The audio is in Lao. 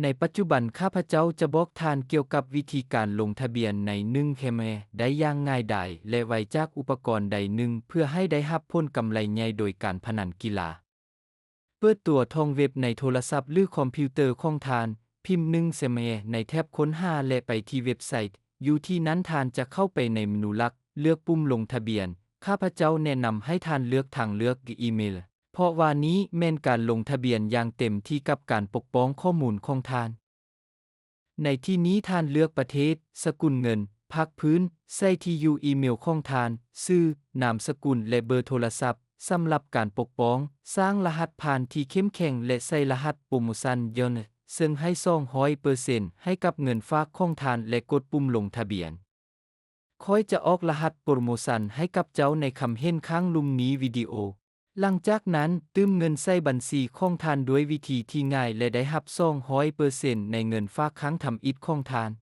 ໃນປັດຈຸບັນ ຂ້າພະເຈົ້າຈະບອກທ່ານກ່ຽວກັບວິທີການລົງທະບຽນໃນໜຶ່ງແຄມແຮໄດ້ຢ່າງງ່າຍດາຍ ແລະ ໄວຈາກອຸປະກອນໃດໜຶ່ງ ເພື່ອໃຫ້ໄດ້ຮັບຜົນກຳໄລໃຫຍ່ໂດຍການພະນັນກິລາ. ເປີດຕົວທອງເວັບໃນໂທລະສັບ ຫຼື ຄອມພິວເຕີຂອງທ່ານ, ພິມໜຶ່ງແຄມແຮໃນແທັບຄົ້ນຫາ ແລະ ໄປທີ່ເວັບໄຊ. ຢູ່ທີ່ນັ້ນທ່ານຈະເຂົ້າໄປໃນເມນູຫຼັກ, ເລືອກປຸ່ມລົງທະບຽນ. ຂ້າພະເຈົ້າແນະນຳໃຫ້ທ່ານເລືອກທາງເລືອກອີເມລ, ເພາະວ່ານີ້ແມ່ນການລົງທະບຽນຢ່າງເຕັມທີ່ກັບການປົກປ້ອງຂໍ້ມູນຂອງທ່ານ. ໃນທີ່ນີ້ທ່ານເລືອກປະເທດ, ສະກຸນເງິນ, ພາກພື້ນ, ໃສ່ທີ່ຢູ່ອີເມລຂອງທ່ານ, ຊື່, ນາມສະກຸນ ແລະ ເບີໂທລະສັບ. ສຳລັບການປົກປ້ອງ, ສ້າງລະຫັດຜ່ານທີ່ເຂັ້ມແຂງ ແລະ ໃສ່ລະຫັດໂປຣໂມຊັນຍ້ອນ, ເຊິ່ງໃຫ້ສອງຮ້ອຍເປີເຊັນໃຫ້ກັບເງິນຝາກຂອງທ່ານ ແລະ ກົດປຸ່ມລົງທະບຽນ. ຂ້ອຍຈະອອກລະຫັດໂປຣໂມຊັນໃຫ້ກັບເຈົ້າໃນຄຳເຫັນຂ້າງລຸ່ມນີ້ວິດີໂອ. ຫຼັງຈາກນັ້ນ, ຕື່ມເງິນໃສ່ບັນຊີຂອງທ່ານດ້ວຍວິທີທີ່ງ່າຍ ແລະ ໄດ້ຮັບສອງຮ້ອຍເປີເຊັນໃນເງິນຝາກຄັ້ງທຳອິດຂອງທ່ານ.